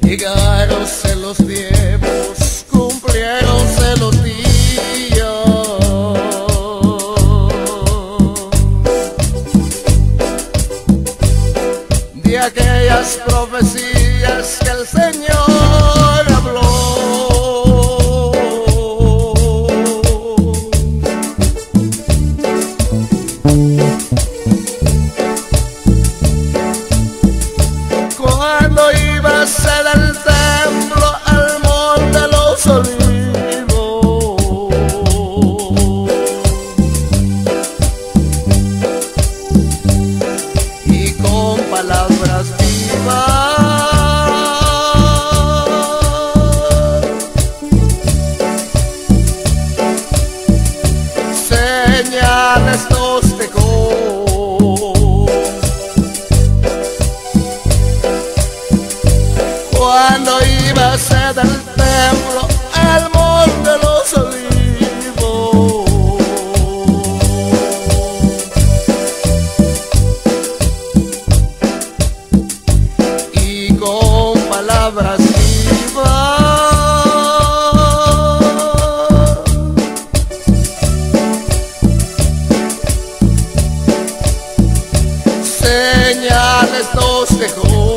Llegáronse los tiempos, cumpliéronse los días de aquellas profecías que el Señor habló. Cuando iba a ser el templo al monte los olivos, y con palabras vivas señales nos dejó. Cuando iba a ser del templo al monte los olivos, y con palabras vivas señales nos dejó.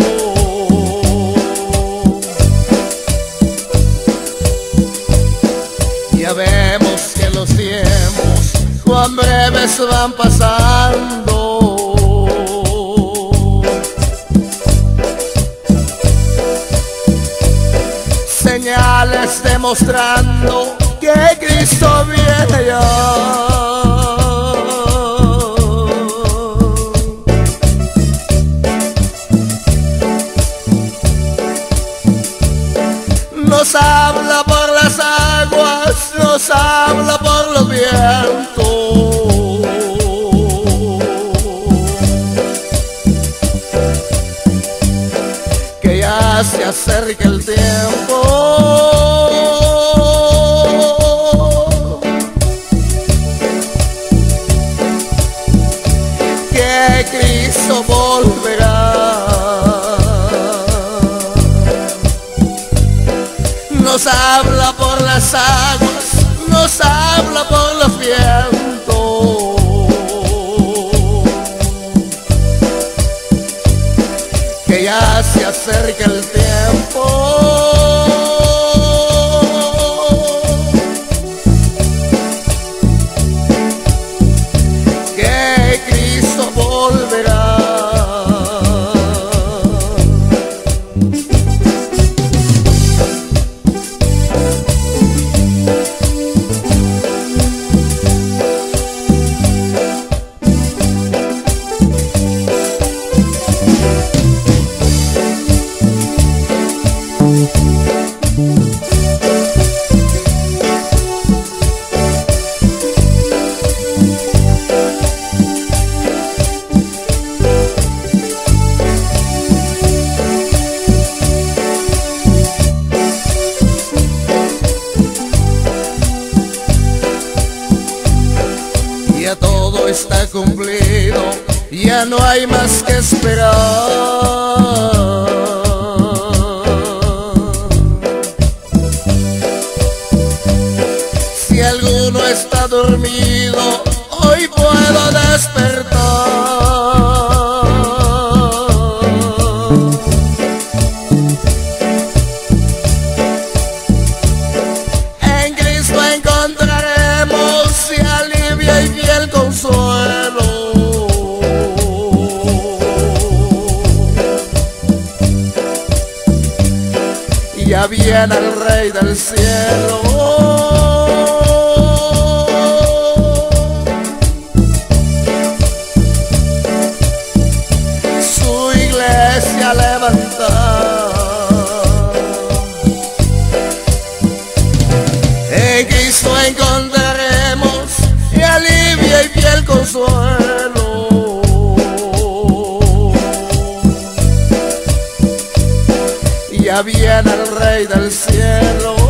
Ya vemos que los tiempos cuán breves van pasando. Señales demostrando que Cristo viene ya. Nos habla por las aguas, nos habla por los vientos. Que ya se acerca el tiempo. Que Cristo volverá. Nos habla por las aguas, nos habla por los vientos. Que ya se acerca el tiempo. Que Cristo volverá. Ya todo está cumplido, ya no hay más que esperar. Si alguno está dormido, hoy puedo despertar. En Cristo encontraremos alivio y fiel consuelo. Ya viene el Rey del cielo. Su iglesia levanta. En Cristo encontraremos y alivio y fiel consuelo. Ya viene el Rey del cielo.